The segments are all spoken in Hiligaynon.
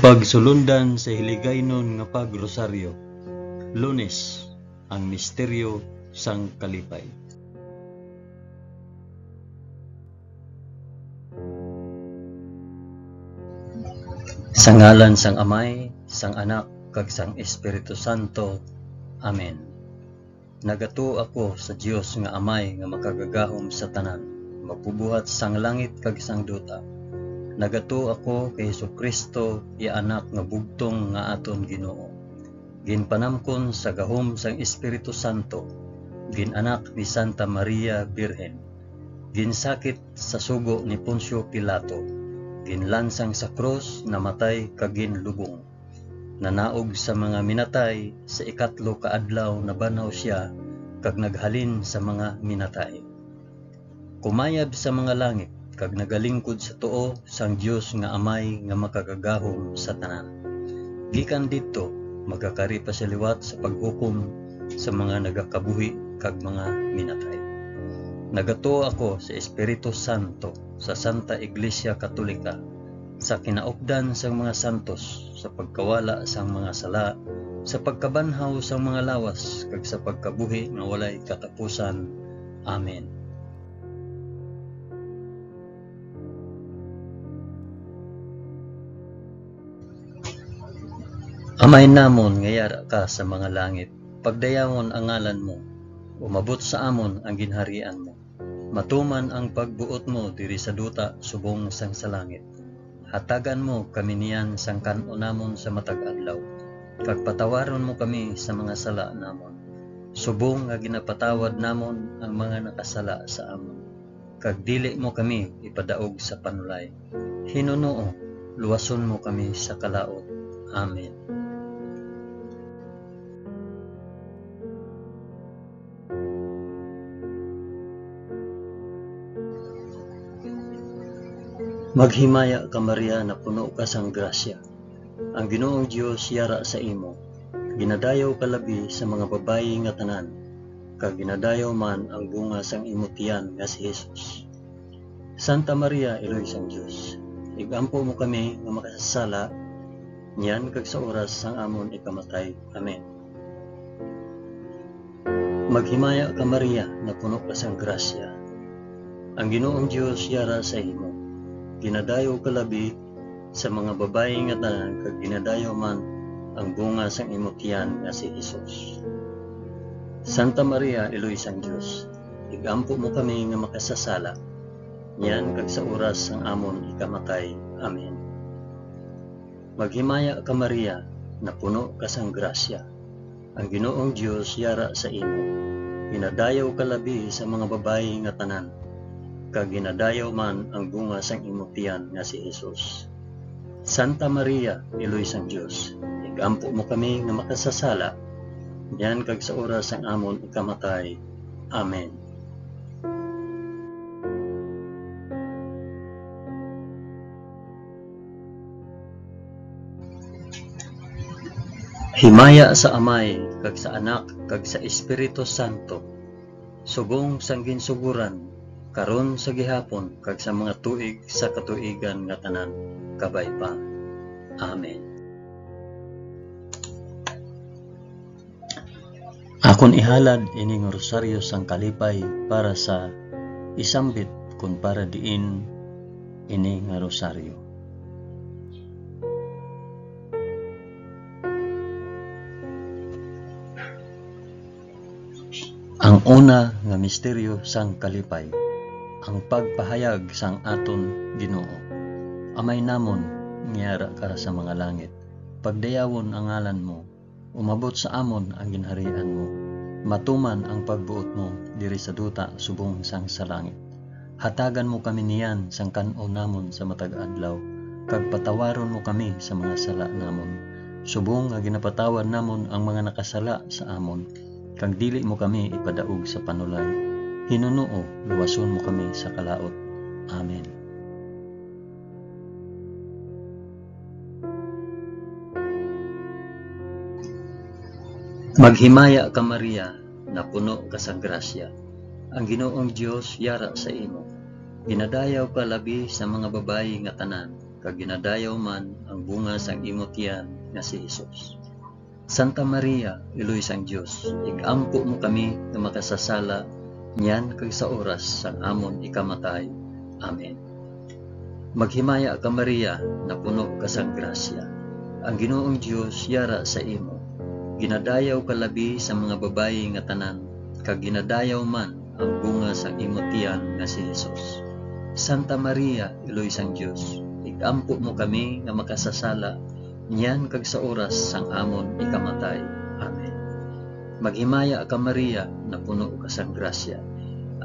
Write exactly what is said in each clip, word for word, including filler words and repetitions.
Pagsulundan sa Hiligaynon nga Pag-Rosaryo. Lunes, ang misteryo sang kalipay. Sa ngalan sang Amay, sang Anak, kag sang Espiritu Santo. Amen. Nagatuo ako sa Dios nga Amay nga makagagahom sa tanan, magbubuhat sang langit kag sang duta. Nagatuo ako kay Jesu-Cristo, iya Anak nga bugtong nga aton Ginoo. Ginpanamkon sa gahom sang Espiritu Santo, gin-anak ni Santa Maria Birhen, ginsakit sa sugo ni Poncio Pilato, ginlansang sa krus, namatay kag ginlubong. Nanaog sa mga minatay, sa ikatlo ka adlaw nabanhaw sia, kag naghalin sa mga minatay. Kumayab sa mga langit, kag nagalingkod sa tuo sang Dios nga Amay nga makagagahom sa tanan. Gikan didto, magakari pa sia liwat sa paghukom sa mga nagakabuhi kag mga minatay. Nagatuo ako sa Espiritu Santo, sa Santa Iglesia Katolika, sa kinaupdan sang mga santos, sa pagkawala sang mga sala, sa pagkabanhaw sang mga lawas, kag sa pagkabuhi nga walay katapusan. Amen. Amay namon nga yara ka sa mga langit, pagdayawon ang ngalan mo, umabot sa amon ang ginharian mo. Matuman ang pagbuot mo diri sa duta subong sang sa langit. Hatagan mo kami niyan sang kan-on namon sa matag adlaw, kag patawaron mo kami sa mga sala namon, subong nga ginapatawad namon ang mga nakasala sa amon. Kag dili mo kami ipadaog sa panulay. Hinunoo, luwason mo kami sa kalaut. Amen. Maghimaya ka, Maria, napuno ka sang grasya. Ang Ginoong Dios yara sa imo. Ginadayaw ka labi sa mga babayi nga tanan, kag ginadayaw man ang bunga sang imo tiyan nga si Jesus. Santa Maria, Iloy sang Dios, igampo mo kami nga makasasala, niyan kag sa oras sang amon ikamatay. Amen. Maghimaya ka, Maria, napuno ka sang grasya. Ang Ginoong Dios yara sa imo. Ginadayaw ka labi sa mga babayi nga tanan, kag ginadayaw man ang bunga sang imo tiyan nga si Jesus. Santa Maria, Iloy sang Dios, igampo mo kami nga makasasala, niyan kag sa oras sang amon ikamatay. Amen. Maghimaya ka, Maria, napuno ka sang grasya. Ang Ginoong Dios yara sa imo. Ginadayaw ka labi sa mga babayi nga tanan, kag ginadayaw man ang bunga sang imo tiyan nga si Jesus. Santa Maria, Iloy sang Dios, igampo mo kami nga makasasala, niyan kag sa oras sang amon ikamatay. Amen. Himaya sa Amay, kag sa Anak, kag sa Espiritu Santo, subong sang ginsugoran, karon, sa gihapon, kag sa mga tuig sa katuigan nga tanan. Kabay pa. Amen. Akon ihalad ini nga rosaryo sang kalipay para sa isambit kon para diin ini nga rosaryo. Ang una nga misteryo sang kalipay, ang pagpahayag sang aton Ginoo. Amay namon nga yara ka sa mga langit, pagdayawon ang ngalan mo, umabot sa amon ang ginharian mo. Matuman ang pagbuot mo diri sa duta subong sang sa langit. Hatagan mo kami niyan sang kan-on namon sa matag adlaw, kag patawaron mo kami sa mga sala namon, subong nga ginapatawad namon ang mga nakasala sa amon, kag dili mo kami ipadaog sa panulay. Hinunoo, luwason mo kami sa kalaut. Amen. Maghimaya ka, Maria, napuno ka sang grasya. Ang Ginoong Dios yara sa imo. Ginadayaw ka labi sa mga babayi nga tanan, kag ginadayaw man ang bunga sang imo tiyan nga si Jesus. Santa Maria, Iloy sang Dios, ig-ampo mo kami nga makasasala niyan kag sa oras sang amon ikamatay. Amen. Maghimaya ka, Maria, napuno ka sang grasya. Ang Ginoong Dios yara sa imo. Ginadayaw ka labi sa mga babayi nga tanan, kag ginadayaw man ang bunga sang imo tiyan nga si Jesus. Santa Maria, Iloy sang Dios, ig-ampo mo kami nga makasasala niyan kag sa oras sang amon ikamatay. Amen. Maghimaya ka, Maria, napuno ka sang grasya.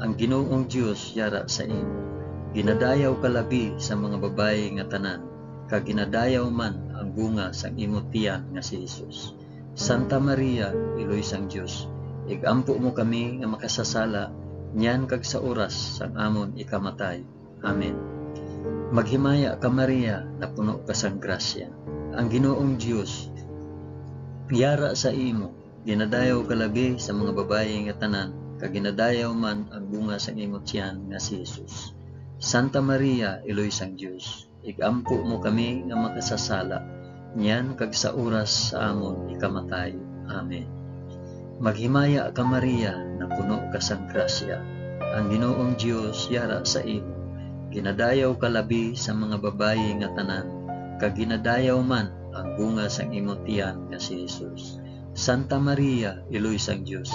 Ang Ginoong Dios yara sa imo. Ginadayaw ka labi sa mga babayi nga tanan, kag ginadayaw man ang bunga sang imo tiyan nga si Jesus. Santa Maria, Iloy sang Dios, ig-ampo mo kami nga makasasala niyan kag sa oras sang amon ikamatay. Amen. Maghimaya ka, Maria, napuno ka sang grasya. Ang Ginoong Dios yara sa imo. Ginadayaw ka labi sa mga babayi nga tanan, kag ginadayaw man ang bunga sang imo tiyan nga si Jesus. Santa Maria, Iloy sang Dios, ig-ampo mo kami nga makasasala, niyan kag sa oras sa amon ikamatay. Amen. Maghimaya ka, Maria, napuno ka sang grasya. Ang Ginoong Dios yara sa imo. Ginadayaw ka labi sa mga babayi nga tanan, kag ginadayaw man ang bunga sang imo tiyan nga si Jesus. Santa Maria, Iloy sang Dios,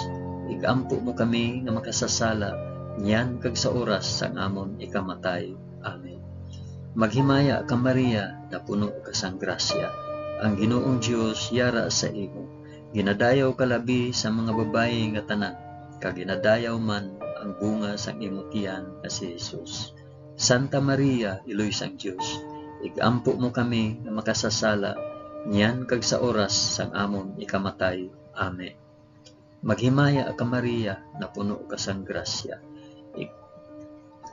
ig-ampo mo kami nga makasasala, niyan kag sa oras sang amon ikamatay. Amen. Maghimaya ka, Maria, napuno ka sang grasya. Ang Ginoong Dios yara sa imo. Ginadayaw ka labi sa mga babayi nga tanan, kag ginadayaw man ang bunga sang imo tiyan nga si Jesus. Santa Maria, Iloy sang Dios, ig-ampo mo kami nga makasasala, niyan kag sa oras sang amon ikamatay. Amen. Maghimaya ka, Maria, napuno ka sang grasya. Ig-,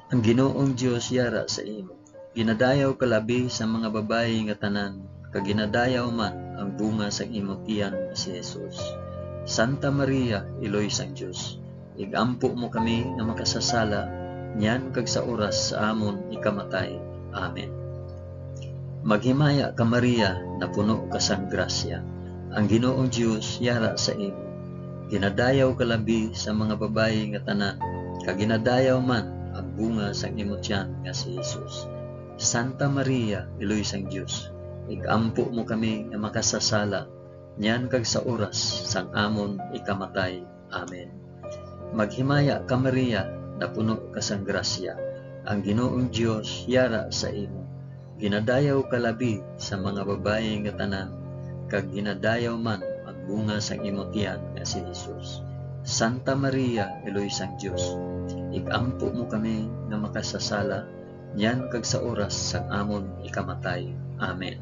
ang Ginoong Dios yara sa imo. Ginadayaw ka labi sa mga babayi nga tanan, kag ginadayaw man ang bunga sang imo tiyan nga si Jesus. Santa Maria, Iloy sang Dios, ig-ampo mo kami nga makasasala, niyan kag sa oras sa amon ikamatay. Amen. Maghimaya ka, Maria, napuno ka sang grasya. Ang Ginoong Dios yara sa imo. Ginadayaw ka labi sa mga babayi nga tanan, kag ginadayaw man ang bunga sang imo tiyan nga si Jesus. Santa Maria, Iloy sang Dios, ig-ampo mo kami nga makasasala, niyan kag sa oras sang amon ikamatay. Amen. Maghimaya ka, Maria, napuno ka sang grasya. Ang Ginoong Dios yara sa imo. Ginadayaw ka labi sa mga babayi nga tanan, kag ginadayaw man ang bunga sang imo tiyan nga si Jesus. Santa Maria, Iloy sang Dios, ig-ampo mo kami nga makasasala, niyan kag sa oras sang amon ikamatay. Amen.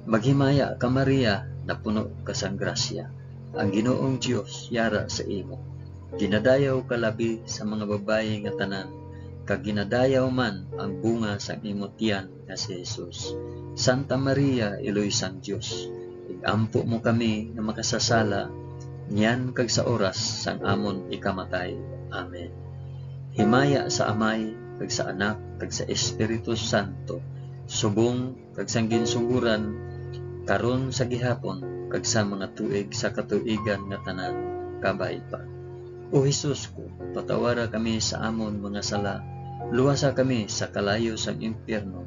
Maghimaya ka, Maria, napuno ka sang grasya. Ang Ginoong Dios yara sa imo. Ginadayaw ka labi sa mga babayi nga tanan, kag ginadayaw man ang bunga sang imo tiyan nga si Jesus. Santa Maria, Iloy sang Dios, ig-ampo mo kami nga makasasala, niyan kag sa oras sang amon ikamatay. Amen. Himaya sa Amay, kag sa Anak, kag sa Espiritu Santo, subong kag sang ginsugoran, karon, sa gihapon, kag sa mga tuig sa katuigan nga tanan. Kabay pa. O Jesus ko, patawara kami sa amon mga sala, luwasa kami sa kalayo sang impyerno,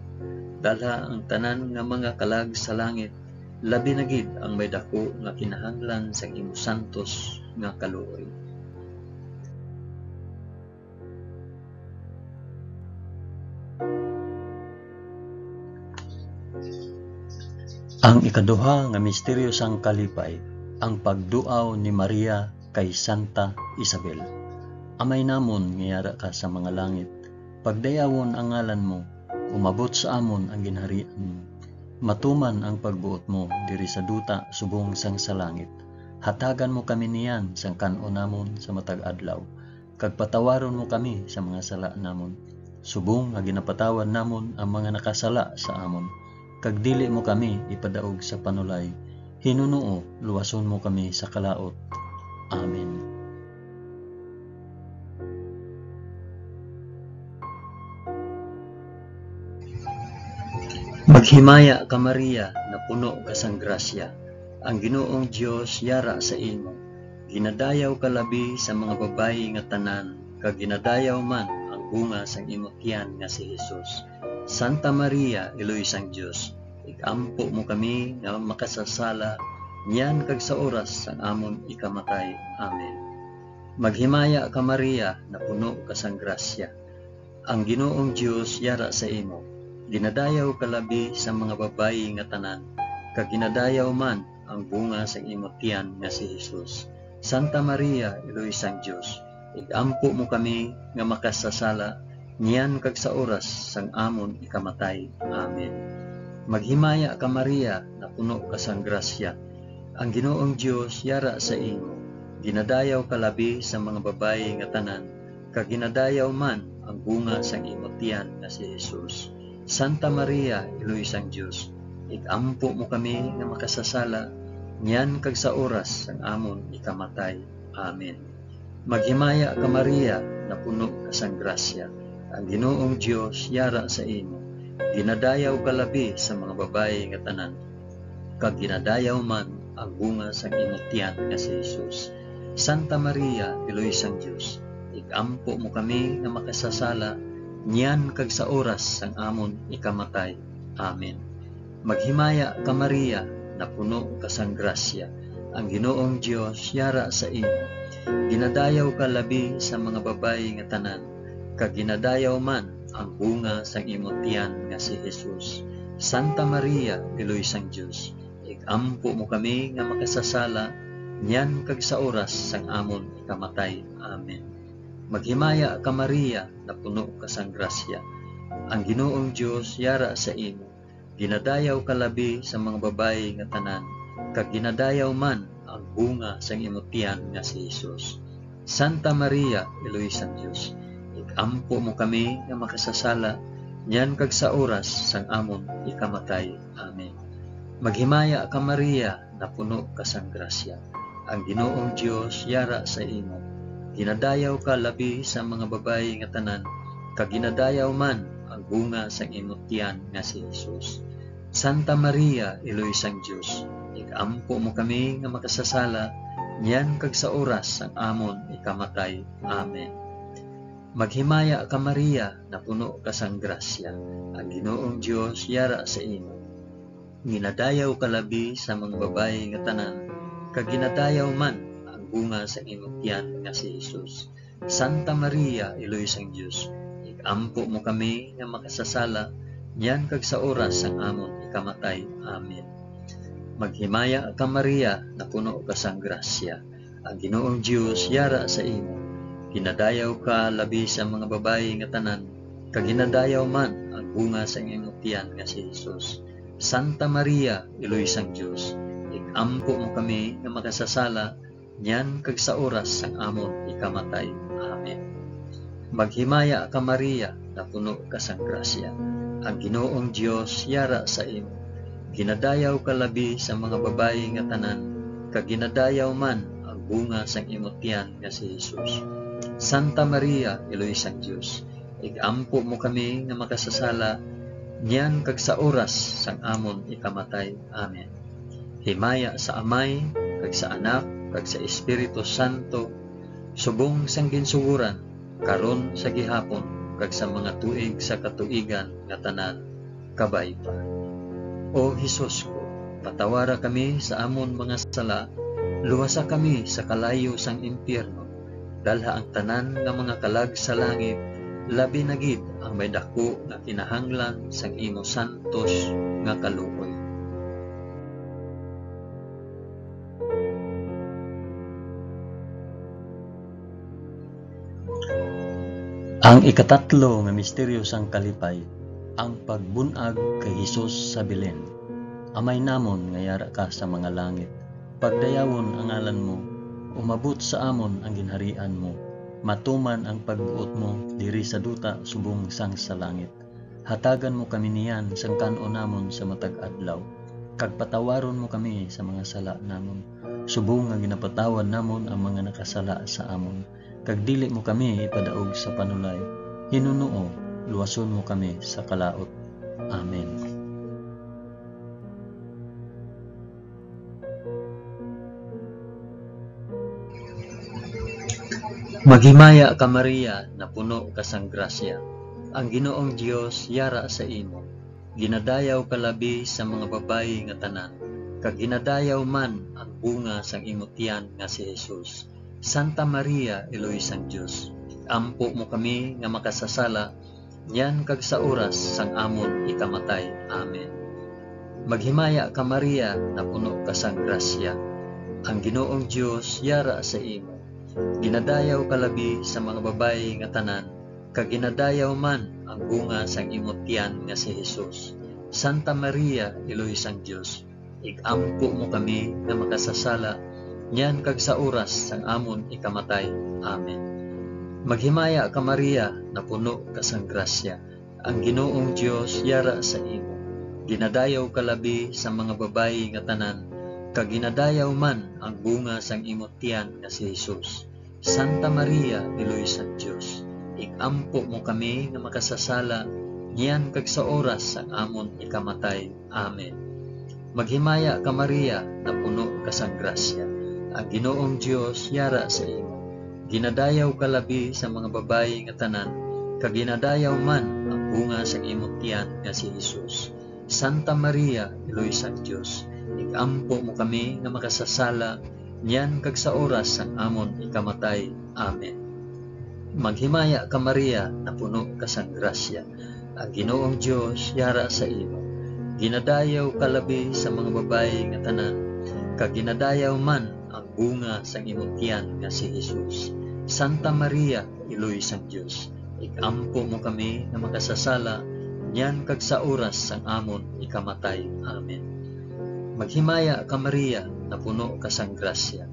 dalha ang tanan nga mga kalag sa langit, labi na gid ang may daku nga kinahanglan sang imo santos nga kaluoy. Ang ikaduha nga misteryo sang kalipay, ang pagduaw ni Maria kay Santa Isabel. Amay namon nga yara ka sa mga langit, pagdayawon ang ngalan mo, umabot sa amon ang ginharian mo. Matuman ang pagbuot mo diri sa duta subong sang sa langit. Hatagan mo kami niyan sang kan-on namon sa matag adlaw, kag patawaron mo kami sa mga sala namon, subong nga ginapatawad namon ang mga nakasala sa amon, kag dili mo kami ipadaog sa panulay. Hinunoo, luwason mo kami sa kalaut. Amen. Maghimaya ka, Maria, napuno ka sang grasya. Ang Ginoong Dios yara sa imo. Ginadayaw ka labi sa mga babayi nga tanan, kag ginadayaw man ang bunga sang imo tiyan nga si Jesus. Santa Maria, Iloy sang Dios, ig-ampo mo kami nga makasasala, niyan kag sa oras sang amon ikamatay. Amen. Maghimaya ka, Maria, napuno ka sang grasya. Ang Ginoong Dios yara sa imo. Ginadayaw ka labi sa mga babayi nga tanan, kag ginadayaw man ang bunga sang imo tiyan nga si Jesus. Santa Maria, Iloy sang Dios, ig-ampo mo kami nga makasasala, niyan kag sa oras sang amon ikamatay. Amen. Maghimaya ka, Maria, napuno ka sang grasya. Ang Ginoong Dios yara sa imo. Ginadayaw ka labi sa mga babayi nga tanan, kag ginadayaw man ang bunga sang imo tiyan nga si Jesus. Santa Maria, Iloy sang Dios, ig-ampo mo kami nga makasasala, niyan kag sa oras sang amon ikamatay. Amen. Maghimaya ka, Maria, napuno ka sang grasya. Ang Ginoong Dios yara sa imo. Ginadayaw ka labi sa mga babayi nga tanan, kag ginadayaw man ang bunga sang imo tiyan nga si Jesus. Santa Maria, Iloy sang Dios, ig-ampo mo kami nga makasasala, niyan kag sa oras sang amon ikamatay. Amen. Maghimaya ka, Maria, napuno ka sang grasya. Ang Ginoong Dios yara sa imo. Ginadayaw ka labi sa mga babayi nga tanan, kag ginadayaw man ang bunga sang imo tiyan nga si Jesus. Santa Maria, Iloy sang Dios, ig-ampo mo kami nga makasasala, niyan kag sa oras sang amon ikamatay. Amen. Maghimaya ka, Maria, napuno ka sang grasya. Ang Ginoong Dios yara sa imo. Ginadayaw ka labi sa mga babayi nga tanan, kag ginadayaw man ang bunga sang imo tiyan nga si Jesus. Santa Maria, Iloy sang Dios, ig-ampo mo kami nga makasasala, niyan kag sa oras sang amon ikamatay. Amen. Maghimaya ka, Maria, napuno ka sang grasya. Ang Ginoong Dios yara sa imo. Ginadayaw ka labi sa mga babayi nga tanan, kag ginadayaw man ang bunga sang imo tiyan nga si Jesus. Santa Maria, Iloy sang Dios, ig-ampo mo kami nga makasasala, niyan kag sa oras sang amon ikamatay. Amen. Maghimaya ka, Maria, napuno ka sang grasya. Ang Ginoong Dios yara sa imo. Ginadayaw ka labi sa mga babayi nga tanan, kag ginadayaw man ang bunga sang imo tiyan nga si Jesus. Santa Maria, Iloy sang Dios, ig-ampo mo kami nga makasasala, niyan kag sa oras sang amon ikamatay. Amen. Maghimaya ka, Maria, napuno ka sang grasya. Ang Ginoong Dios yara sa imo. Ginadayaw ka labi sa mga babayi nga tanan, kag ginadayaw man ang bunga sang imo tiyan nga si Jesus. Santa Maria, Iloy sang Dios, ig-ampo mo kami nga makasasala, niyan kag sa oras sang amon ikamatay. Amen. Maghimaya ka, Maria, napuno ka sang grasya. Ang Ginoong Dios yara sa imo. Ginadayaw ka labi sa mga babayi nga tanan, kag ginadayaw man ang bunga sang imo tiyan nga si Jesus. Santa Maria, Iloy sang Dios, ig-ampo mo kami nga makasasala, niyan kag sa oras sang amon ikamatay. Amen. Himaya sa Amay, kag sa Anak, kag sa Espiritu Santo, subong sang ginsugoran, karon, sa gihapon, kag sa mga tuig sa katuigan nga tanan. Kabay pa. O Jesus ko, patawara kami sa amon mga sala, luwasa kami sa kalayo sang impyerno, dalha ang tanan nga mga kalag sa langit, labi na gid ang may daku nga kinahanglan sang imo santos nga kaluoy. Ang ikatatlo nga misteryo sang kalipay, ang pagbun-ag kay Jesus sa Belen. Amay namon nga yara ka sa mga langit, pagdayawon ang ngalan mo, umabot sa amon ang ginharian mo, matuman ang pagbuot mo diri sa duta subong sang sa langit. Hatagan mo kami niyan sang kan-on namon sa matag adlaw, kag patawaron mo kami sa mga sala namon, subong nga ginapatawad namon ang mga nakasala sa amon, kag dili mo kami ipadaog sa panulay. Hinunoo, luwason mo kami sa kalaut. Amen. Maghimaya ka, Maria, napuno ka sang grasya. Ang Ginoong Dios yara sa imo. Ginadayaw ka labi sa mga babayi nga tanan, kag ginadayaw man ang bunga sang imo tiyan nga si Jesus. Santa Maria, Iloy sang Dios, ampo mo kami nga makasasala, niyan kag sa oras sang amon ikamatay. Amen. Maghimaya ka, Maria, napuno ka sang grasya. Ang Ginoong Dios yara sa imo. Ginadayaw ka labi sa mga babayi nga tanan, kag ginadayaw man ang bunga sang imo tiyan nga si Jesus. Santa Maria, Iloy sang Dios, ig-ampo mo kami nga makasasala, niyan kag sa oras sang amon ikamatay. Amen. Maghimaya ka, Maria, napuno ka sang grasya. Ang Ginoong Dios yara sa imo. Ginadayaw ka labi sa mga babayi nga tanan, kag ginadayaw man ang bunga sang imo tiyan nga si Jesus. Santa Maria, Iloy sang Dios, ig-ampo mo kami nga makasasala, niyan kag sa oras sang amon ikamatay. Amen. Maghimaya ka, Maria, napuno ka sang grasya. Ang Ginoong Dios yara sa imo. Ginadayaw ka labi sa mga babayi nga tanan, kag ginadayaw man ang bunga sang imo tiyan nga si Jesus. Santa Maria, Iloy sang Dios, ig-ampo mo kami nga makasasala, niyan kag sa oras sang amon ikamatay. Amen. Maghimaya ka, Maria, napuno ka sang grasya. Ang Ginoong Dios yara sa imo. Ginadayaw ka labi sa mga babayi nga tanan, kag ginadayaw man ang bunga sang imo tiyan nga si Jesus. Santa Maria, Iloy sang Dios, ig-ampo mo kami nga makasasala, niyan kag sa oras sang amon ikamatay. Amen. Maghimaya ka, Maria, napuno ka sang grasya.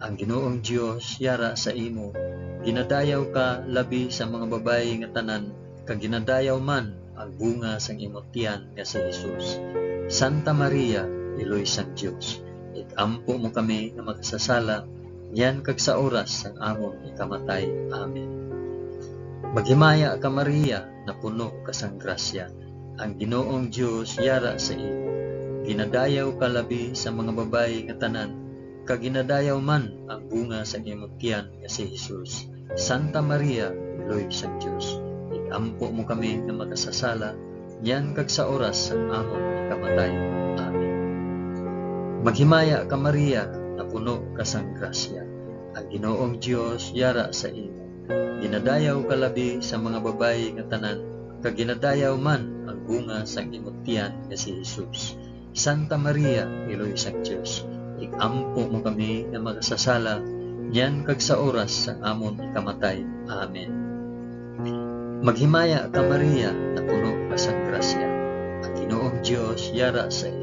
Ang Ginoong Dios yara sa imo. Ginadayaw ka labi sa mga babayi nga tanan, kag ginadayaw man ang bunga sang imo tiyan nga si Jesus. Santa Maria, Iloy sang Dios, ig-ampo mo kami nga makasasala, niyan kag sa oras sang amon ikamatay. Amen. Maghimaya ka, Maria, napuno ka sang grasya. Ang Ginoong Dios yara sa imo. Ginadayaw ka labi sa mga babayi nga tanan, kag ginadayaw man ang bunga sang imo tiyan nga si Jesus. Santa Maria, Iloy sang Dios, ig-ampo mo kami nga makasasala, niyan kag sa oras sang amon ikamatay. Amen. Maghimaya ka, Maria, napuno ka sang grasya. Ang Ginoong Dios yara sa imo. Ginadayaw ka labi sa mga babayi nga tanan, kag ginadayaw man ang bunga sang imo tiyan nga si Jesus. Santa Maria, Iloy sang Dios, ig-ampo mo kami nga makasasala, niyan kag sa oras sang amon ikamatay. Amen. Maghimaya ka, Maria, napuno ka sang grasya. Ang Ginoong Dios yara sa imo.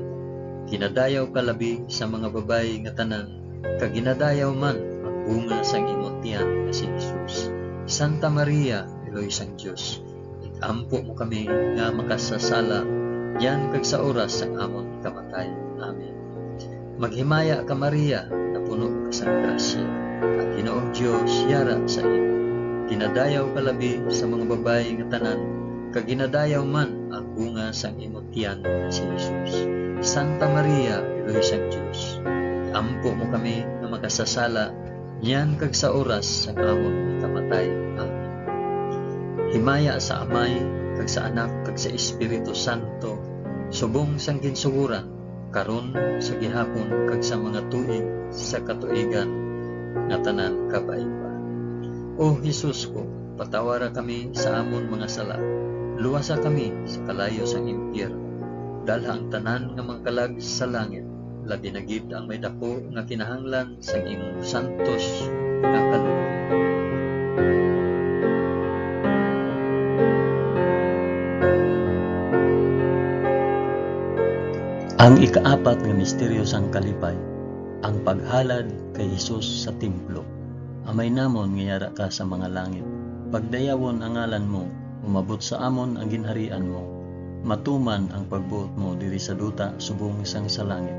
Ginadayaw ka labi sa mga babayi nga tanan, kag ginadayaw man ang bunga sang imo tiyan nga si Jesus. Santa Maria, Iloy sang Dios, ig-ampo mo kami nga makasasala, niyan kag sa oras sang amon ikamatay. Amen. Maghimaya ka, Maria, napuno ka sang grasya. Ang Ginoong Dios yara sa imo. Ginadayaw ka labi sa mga babayi nga tanan, kag ginadayaw man ang bunga sang imo tiyan nga si Jesus. Santa Maria, Iloy sang Dios, ampo mo kami nga makasasala, niyan kag sa oras sang amon ikamatay. Amen. Himaya sa Amay, kag sa Anak, kag sa Espiritu Santo, subong sang ginsugoran, karon, sa gihapon, kag sa mga tuig sa katuigan nga tanan. Kabay pa. O Jesus ko, patawara kami sa amon mga sala, luwasa kami sa kalayo sang impyerno, dalha ang tanan nga mga kalag sa langit, labi na gid ang may daku nga kinahanglan sang imong santos nga kaluoy. Ang ikaapat nga misteryo sang kalipay, ang paghalad kay Jesus sa templo. Amay namon nga yara ka sa mga langit, pagdayawon ang ngalan mo, umabot sa amon ang ginharian mo, matuman ang pagbuot mo diri sa duta subong sang sa langit.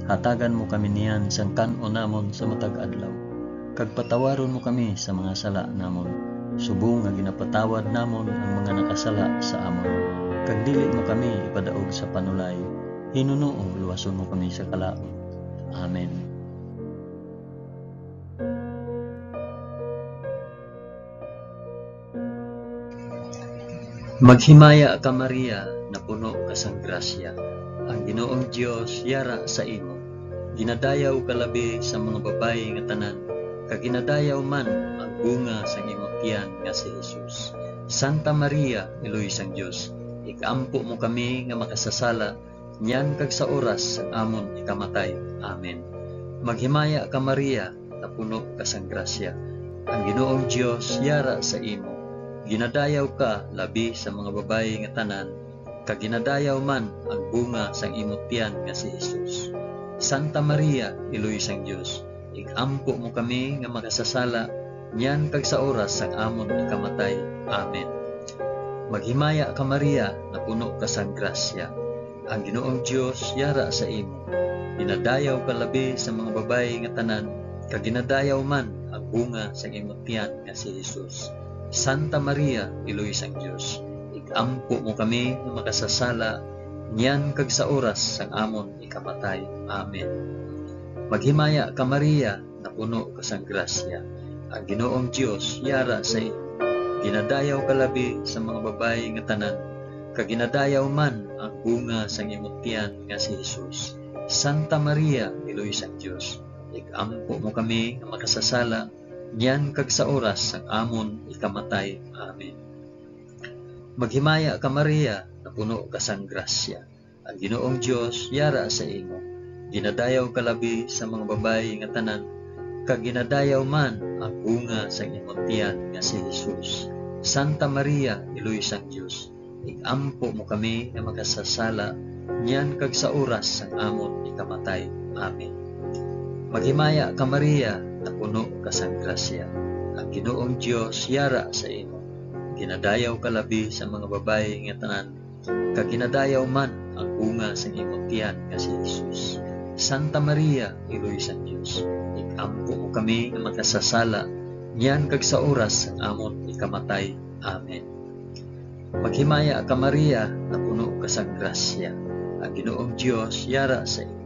Hatagan mo kami niyan sang kan-on namon sa matag adlaw, kag patawaron mo kami sa mga sala namon, subong nga ginapatawad namon ang mga nakasala sa amon. Kag dili mo kami ipadaog sa panulay, hinunoo luwason mo kami sa kalaut. Amen. Maghimaya ka, Maria, napuno ka sang grasya. Ang Ginoong Dios yara sa imo. Ginadayaw ka labi sa mga babayi nga tanan, kag ginadayaw man ang bunga sang imong tiyan nga si Jesus. Santa Maria, Iloy sang Dios, ig-ampo mo kami nga makasasala, niyan kag sa oras sang amon ikamatay. Amen. Maghimaya ka, Maria, napuno ka sang grasya. Ang Ginoong Dios yara sa imo. Ginadayaw ka labi sa mga babayi nga tanan, kag ginadayaw man ang bunga sang imo tiyan nga si Jesus. Santa Maria, Iloy sang Dios, ig-ampo mo kami nga makasasala, niyan kag sa oras sang amon ikamatay. Amen. Maghimaya ka, Maria, napuno ka sang grasya. Ang Ginoong Dios yara sa imo. Ginadayaw ka labi sa mga babayi nga tanan, kag ginadayaw man ang bunga sang imo tiyan nga si Jesus. Santa Maria, Iloy sang Dios, ig-ampo mo kami nga makasasala, niyan kag sa oras sang amon ikamatay. Amen. Maghimaya ka, Maria, napuno ka sang grasya. Ang Ginoong Dios yara sa imo. Ginadayaw ka labi sa mga babayi nga tanan, kag ginadayaw man ang bunga sang imo tiyan nga si Jesus. Santa Maria, Iloy sang Dios, ig-ampo mo kami nga makasasala, niyan kag sa oras sang amon ikamatay. Amen. Maghimaya ka, Maria, napuno ka sang grasya. Ang Ginoong Dios yara sa imo. Ginadayaw ka labi sa mga babayi nga tanan, kag ginadayaw man ang bunga sang imong tiyan nga si Jesus. Santa Maria, Iloy sang Dios, ig-ampo mo kami nga makasasala, niyan kag sa oras sang amon ikamatay. Amen. Maghimaya ka, Maria, napuno ka sang grasya. Ang Ginoong Dios yara sa imo. Ginadayaw ka labi sa mga babayi nga tanan, kag ginadayaw man ang bunga sang imong tiyan nga si Jesus. Santa Maria, Iloy sang Dios, ig-ampo mo kami nga makasasala, niyan kag sa oras sang amon ikamatay. Amen. Maghimaya ka, Maria, napuno ka sang grasya. Ang Ginoong Dios yara sa imo.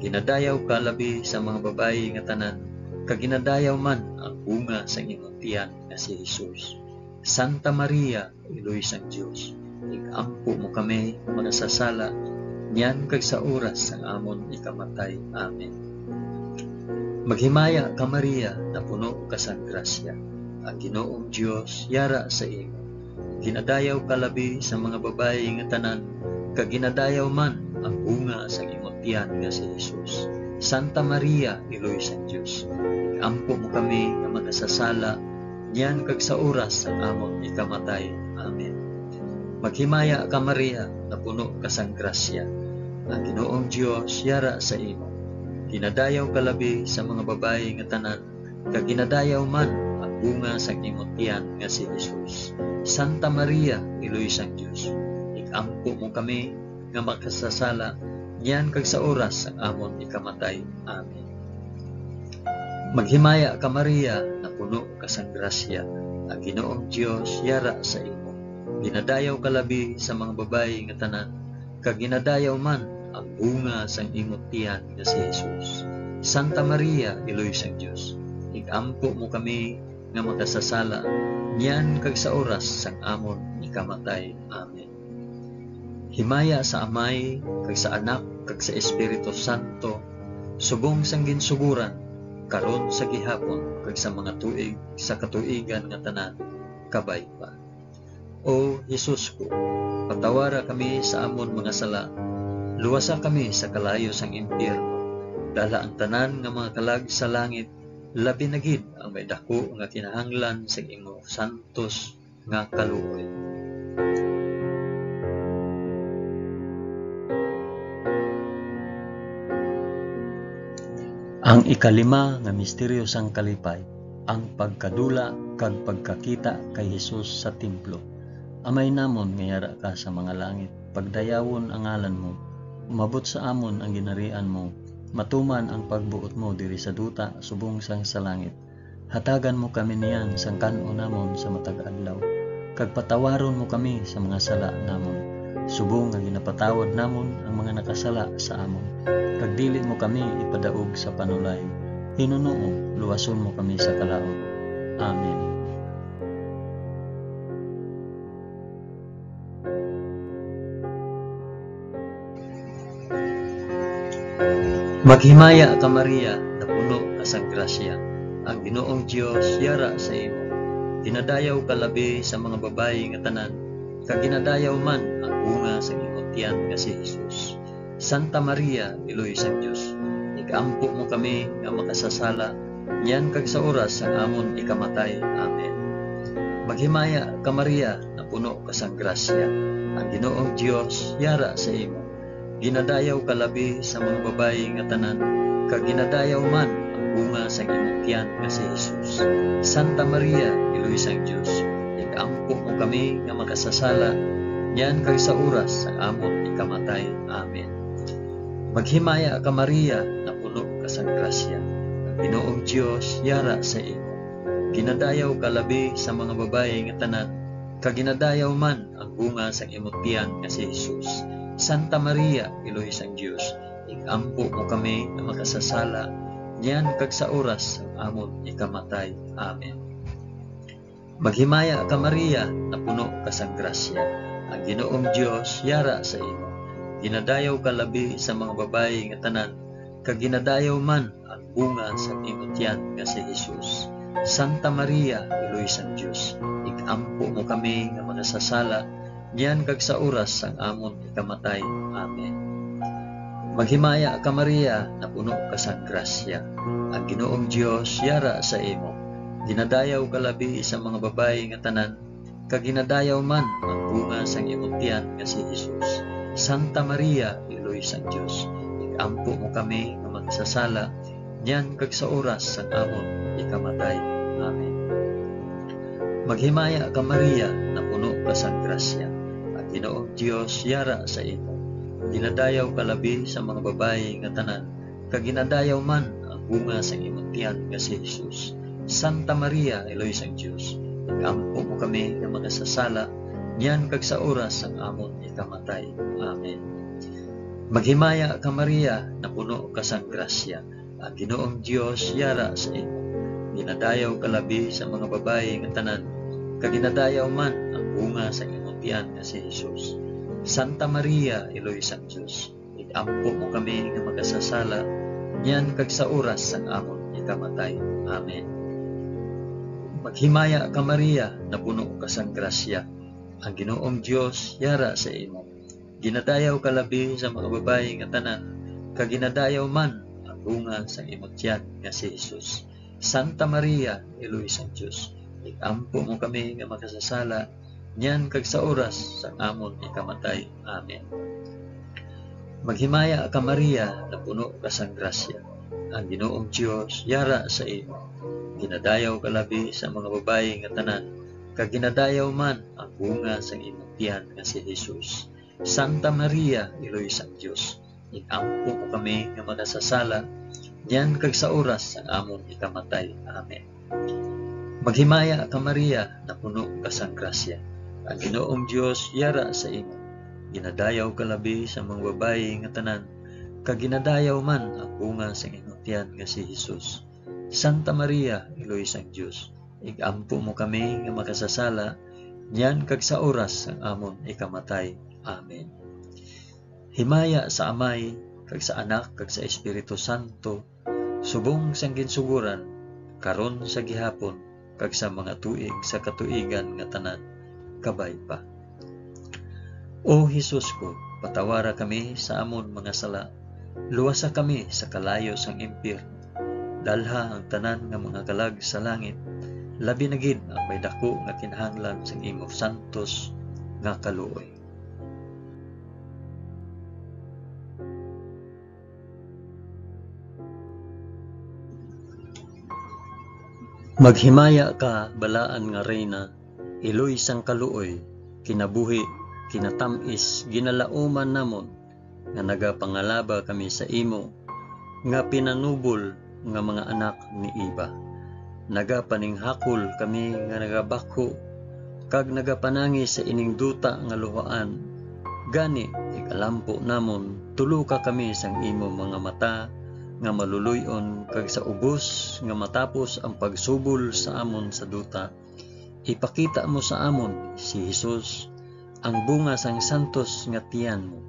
Ginadayaw ka labi sa mga babayi nga tanan, kag ginadayaw man ang bunga sang imong tiyan nga si Jesus. Santa Maria, Iloy sang Dios, ig-ampo mo kami nga makasasala, niyan kag sa oras sang amon ikamatay. Amen. Maghimaya ka, Maria, napuno ka sang grasya. Ang Ginoong Dios yara sa imo. Ginadayaw ka labi sa mga babayi nga tanan, kag ginadayaw man ang bunga sang imong tiyan nga si Jesus. Santa Maria, Iloy sang Dios, ig-ampo mo kami nga makasasala, niyan kag sa oras sang amon ikamatay. Amen. Maghimaya ka, Maria, napuno ka sang grasya. Ang Ginoong Dios yara sa imo. Ginadayaw ka labi sa mga babayi nga tanan, kag ginadayaw man ang bunga sang imo tiyan nga si Jesus. Santa Maria, Iloy sang Dios, ig-ampo mo kami nga makasasala, niyan kag sa oras sang amon ikamatay. Amen. Maghimaya ka, Maria, napuno ka sang grasya, ang Ginoong Dios yara sa imo. Ginadayaw ka labi sa mga babayi nga tanan, kag ginadayaw man ang bunga sang imo tiyan nga si Jesus. Santa Maria, Iloy sang Dios, ig-ampo mo kami nga makasasala, niyan kag sa oras sang amon ikamatay. Amen. Himaya sa Amay, kag sa Anak, kag sa Espiritu Santo, subong sang ginsugoran, karon, sa gihapon, kag sa mga tuig sa katuigan nga tanan. Kabay pa. O Jesus ko, patawara kami sa amon mga sala, luwasa kami sa kalayo sang impyerno, dala ang tanan nga mga kalag sa langit, labi na gid ang may daku nga kinahanglan sang imo santos nga kaluoy. Ang ikalima nga misteryo sang kalipay, ang pagkadula kag pagkakita kay Jesus sa templo. Amay namon nga yara ka sa mga langit, pagdayawon ang ngalan mo, umabot sa amon ang ginharian mo, matuman ang pagbuot mo diri sa duta subong sang sa langit. Hatagan mo kami niyan sang kan-on namon sa matag adlaw, kag patawaron mo kami sa mga sala namon, subong nga ginapatawad namon ang mga nakasala sa amon. Kag dili mo kami ipadaog sa panulay. Hinunoo, luwason mo kami sa kalaut. Amen. Maghimaya ka, Maria, napuno ka sang grasya. Ang Ginoong Dios yara sa imo. Ginadayaw ka labi sa mga babayi nga tanan, kag ginadayaw man ang bunga sang imong tiyan nga si Jesus. Santa Maria, Iloy sang Dios, ig-ampo mo kami nga makasasala, niyan kag sa oras sang amon ikamatay. Amen. Maghimaya ka, Maria, napuno ka sang grasya. Ang Ginoong Dios yara sa imo. Ginadayaw ka labi sa mga babayi nga tanan, kag ginadayaw man ang bunga sang imong tiyan nga si Jesus. Santa Maria, Iloy sang Dios, ig-ampo mo kami nga makasasala, niyan kag sa oras sang amon ikamatay. Amen. Maghimaya ka, Maria, napuno ka sang grasya. Ang Ginoong Dios yara sa imo. Ginadayaw ka labi sa mga babayi nga tanan, kag ginadayaw man ang bunga sang imong tiyan nga si Jesus. Santa Maria, Iloy sang Dios, ig-ampo mo kami nga makasasala, niyan kag sa oras sang amon ikamatay. Amen. Maghimaya ka, Maria, napuno ka sang grasya. Ang Ginoong Dios yara sa imo. Ginadayaw ka labi sa mga babayi nga tanan, kag ginadayaw man ang bunga sang imong tiyan nga si Jesus. Santa Maria, Iloy sang Dios, ig-ampo mo kami nga makasasala, niyan kag sa oras sang amon ikamatay. Amen. Maghimaya ka, Maria, napuno ka sang grasya. Ang Ginoong Dios yara sa imo. Ginadayaw ka labi sa mga babayi nga tanan, kag ginadayaw man ang bunga sang imong tiyan nga si Jesus. Santa Maria, Iloy sang Dios, ig-ampo mo kami nga makasasala, niyan kag sa oras sang amon ikamatay. Amen. Maghimaya ka, Maria, napuno ka sang grasya. Ang Ginoong Dios yara sa imo. Ginadayaw ka labi sa mga babayi nga tanan, kag ginadayaw man ang bunga sang imong tiyan nga si Jesus. Santa Maria, Iloy sang Dios, ig-ampo mo kami nga makasasala, niyan kag sa oras sang amon ikamatay. Amen. Maghimaya ka, Maria, napuno ka sang grasya. Ang Ginoong Dios yara sa imo. Ginadayaw ka labi sa mga babayi nga tanan, kag ginadayaw man ang bunga sang imong tiyan nga si Jesus. Santa Maria, Iloy sang Dios, ig-ampo mo kami nga makasasala, niyan kag sa oras sang amon ikamatay. Amen. Maghimaya ka, Maria, napuno ka sang grasya. Ang Ginoong Dios yara sa imo. Ginadayaw ka labi sa mga babayi nga tanan, kag ginadayaw man ang bunga sang imong tiyan nga si Jesus. Santa Maria, Iloy sang Dios, ig-ampo mo kami nga makasasala, niyan kag sa oras sang amon ikamatay. Amen. Maghimaya ka, Maria, napuno ka sang grasya. Ang Ginoong Dios yara sa imo. Ginadayaw ka labi sa mga babayi nga tanan, kag ginadayaw man ang bunga sang imong tiyan nga si Jesus. Santa Maria, Iloy sang Dios, ig-ampo mo kami nga makasasala, niyan kag sa oras sang amon ikamatay. Amen. Maghimaya ka, Maria, napuno ka sang grasya. Ang Ginoong Dios yara sa imo. Ginadayaw ka labi sa mga babayi nga tanan, kag ginadayaw man ang bunga sang imong tiyan nga si Jesus. Santa Maria, Iloy sang Dios, ig-ampo mo kami nga makasasala, niyan kag sa oras sang amon ikamatay. Amen. Himaya sa Amay, kag sa Anak, kag sa Espiritu Santo, subong sang ginsugoran, karon sa gihapon, kag sa mga tuig sa katuigan nga tanan. Kabay pa. O Jesus ko, patawara kami sa amon mga sala, luwasa kami sa kalayo sang impyerno, dalha ang tanan nga mga kalag sa langit, labi na gid ang may daku nga kinahanglan sang imo santos nga kaluoy. Maghimaya ka, balaan nga Reyna, iloy sang kaluoy, kinabuhi, kinatamis, ginalauman namon, nga nagapangalaba kami sa imo, nga pinanubol nga mga anak ni Eva. Nagapaninghakol kami nga nagabakho, kag nagapanangis sa ining duta nga luhaan. Gani, ig-alampo namon, tuloka kami sang imo mga mata nga maluloy-on, kag sa ubos nga matapos ang pagsubol sa amon sa duta, ipakita mo sa amon si Jesus, ang bunga sang santos nga tiyan mo.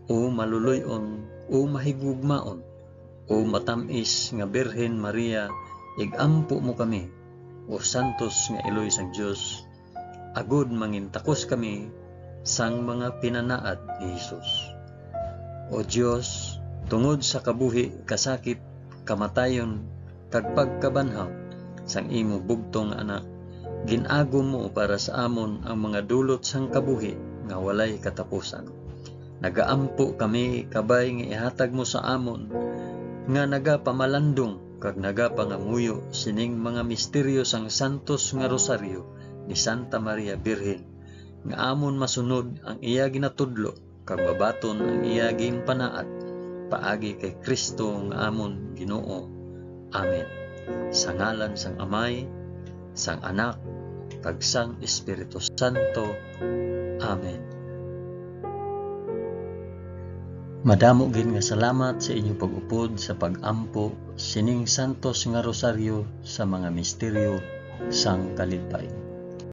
O maluloy-on, o mahigugmaon, o matam-is nga Birhen Maria, ig-ampo mo kami, o santos nga iloy sang Dios, agod mangintakos kami sang mga pinanaad ni Jesus. O Dios, tungod sa kabuhi, kasakit, kamatayon, kag pagkabanhaw sang imo bugtong nga Anak, gin-agom mo para sa amon ang mga dulot sang kabuhi nga walay katapusan. Nagaampo kami, kabay nga ihatag mo sa amon nga nagapamalandong kag nagapangamuyo sining mga misteryo sang santos nga rosaryo ni Santa Maria Birhen, nga amon masunod ang iya ginatudlo kag mabaton ang iya ginpanaad, paagi kay Cristo nga amon Ginoo. Amen. Sa ngalan sang Amay, sang Anak, kag sang Espiritu Santo. Amen. Madamo gid nga salamat sa inyong pag-upod sa pag-ampo sining santos nga rosaryo sa mga misteryo sang kalipay.